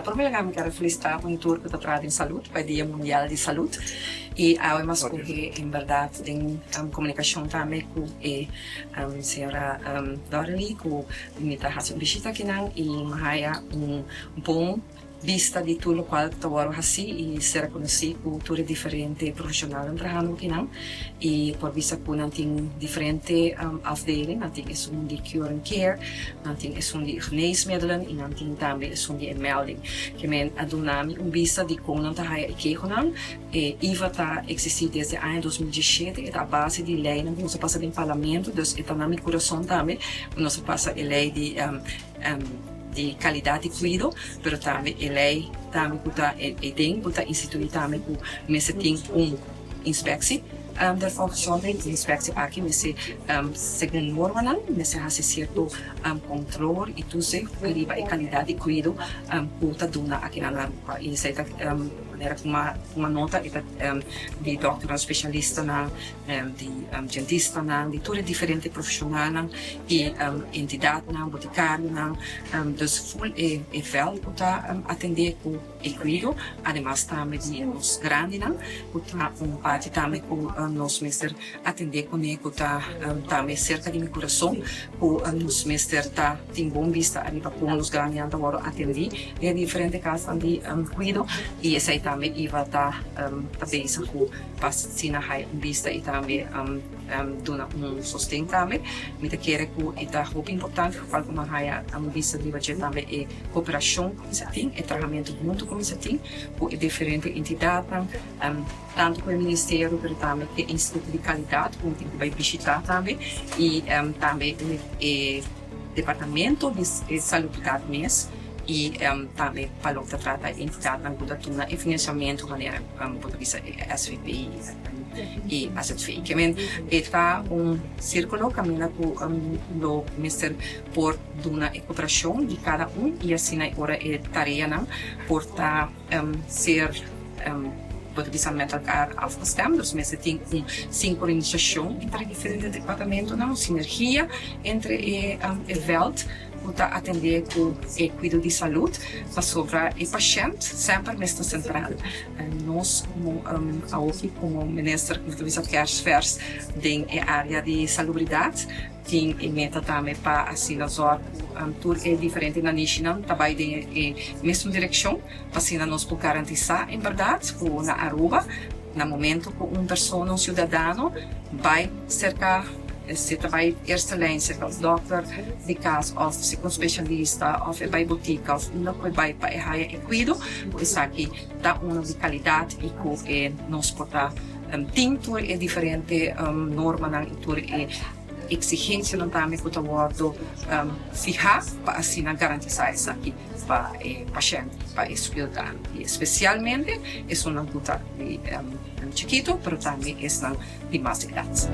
Prome lugar mi kier a felicita un tur cu ta traha den salud pa e Dia Mundial di Salud y awe mi a scoge en berdad den comunicacion tambe cu e señora Dorely cu mi ta haci un bishita akinan y mi haya un bon bista di tur locual ta worde haci y ser reconoci cu tur e diferente profesionalnan trahando akinan y por bisa cu nan tin diferente afdeling, nan tin esun di cure and care, nan tin esun di geneesmiddelen y nan tin tambe esun di e melding. Ke men a duna mi un bista di con nan ta haya e kehonan. E IVA ta existi desde aña 2017, e ta a base di leynan cu nos a pasa den parlamento, dus e ta na mi curason tambe cu nos a pasa e ley di di calidad di cuido, pero tambe e ley tambe cu ta e den cu ta institui tambe cu mester tin un inspectie der volksgezondheid. E inspectie aki mester segun normanan mester haci cierto control y toezicht ariba e calidad di cuido cu ta duna aki na Aruba. Y esey ta manera cu mi a nota e ta di dokternan specialistanan di dentistanan, di tur e diferente profesionalnan y entidadnan, boticarionan, dus ful e veld cu ta atende cu e cuido, ademas tambe di nos grandinan cu ta un parti tambe cu nos mester atende cune cu ta tambe cerca di mi curason cu nos mester ta tin bon bista ariba con nos grandinan ta wordo atendi den e diferente casnan di cuido y esey tambe iba ta bezig cu Pa asina haya un bista y tambe duna un sosten tambe. Mi ta kere cu e ta hopi importante vooral cu mi a haya un bista riba dje tambe e cooperacion cu mester tin, e trahamento hunto cu mester tin cu e diferente entidadnan, tanto cu e ministerio pero tambe cu e instituto di calidad cu mi tin cu bay bishita tambe y tambe e departamento di salubridad mes y tambe pa loke ta trata e entidadnan cu ta duna e financiamento manera bo ta bisa e SVP y AZV. Ke men e ta un circulo caminda cu lo mester por duna e cooperacion di cada un y asina e ora e tareanan por ta ser bo ta bisa met elkaar afgestemd. Dus mester tin un sincronisacion entre diferente departamentonan, un sinergia entre e veld cu ta atende cu e cuido di salud, pasobra e pashent semper mester central. Nos como awoki como minister, bo ta bisa kersvers den e area di salubridad, Tin e meta tambe pa asina zòrg ku tur e diferente nanishinan ta bai den e mesun direkshon, pa asina nos por garantisá en bèrdat ku na Aruba na momento ku un persona, un siudadano bai serka si ta bai eerste lijn serka un dòkter di kas òf serka un spesialista òf e bai botika òf unda ku e bai pa e haya e kuido ku esaki ta uno di kalidat i ku e nos por ta Tin tur e diferente normanan i tur e eksigensianan tambe ku ta wòrdu fihá pa asina garantisá esaki pa e pashènt, pa e siudadano i espesialmente esunnan ku ta di chikitu pero tambe esnan di mas edat.